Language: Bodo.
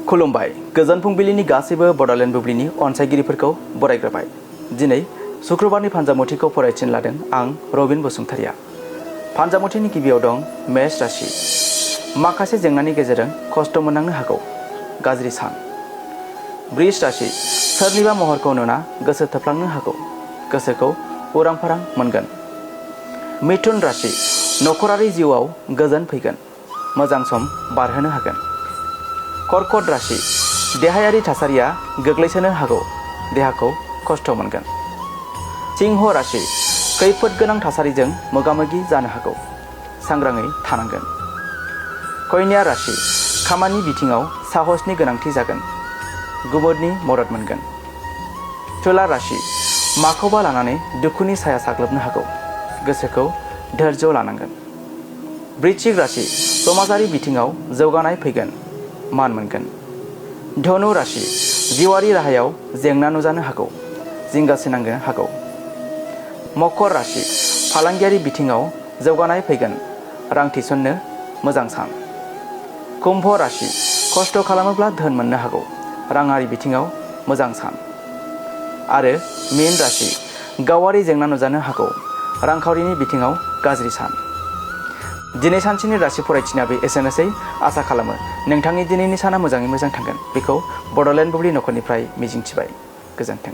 खुलुमबाय गोजोन फुंबिलिनि गासैबो बड'लेण्ड बुब्लिनि अनसायगिरिफोरखौ बरायग्रोबाय। दिनै शुक्रबारनि फान्जामुथिखौ फरायथिनो लादों आं रबिन बसुमतारिया। फान्जामुथिनि गिबियाव दं मेष राशि। माखासे जेंनानि गेजेरजों खस्थ' मोननांनो हागौ। गाज्रि सान। वृष राशि। सोरनिबा महरखौ नुना गोसो थोफ्लांनो हागौ। गोसोखौ उरां फारां मोनगोन। मिथुन राशि। नखरारि जिउआव गोजोन फैगोन। मोजां सम बारहोनो हागोन। कर्कट राशि। देहायारि थासारिया गोग्लैसोनो हागौ। देहाखौ खस्थ' मोनगोन। सिंह राशि। खैफोद गोनां थासारिजों मोगा-मोगि जानो हागौ। सांग्राङै थानांगोन। कन्या राशि। खामानि बिथिङाव साहसनि गोनांथि जागोन। गुबुननि मदद मोनगोन। तुला राशि। माखौबा लानानै दुखुनि साया साग्लोबनो हागौ। गोसोखौ धैर्य लानांगोन। वृश्चिक राशि। समाजारि बिथिङाव जौगानाय फैगोन। मान मोनगोन। धनु राशि। जिउआरि राहायाव जेंना नुजानो हागौ। जिंगासिनांनो हागौ। मकर राशि। फालांगियारि बिथिङाव जौगानाय फैगोन। रां थिसननो मोजां सान। कुम्भ राशि। खस्थ' खालामोब्ला धोन मोननो हागौ। राङारि बिथिङाव मोजां सान। आरो मीन राशि। गावारि जेंना नुजानो हागौ। रांखावरिनि बिथिङाव गाज्रि सान। दिनै सानसेनि राशि फरायथिनायाबो एसेनोसै। आसा खालामो नोंथांनि दिनैनि साना मोजाङै मोजां थांगोन। बेखौ बड'लेण्ड बुब्लि नखरनिफ्राय मिजिंथिबाय। गोजोन्थों।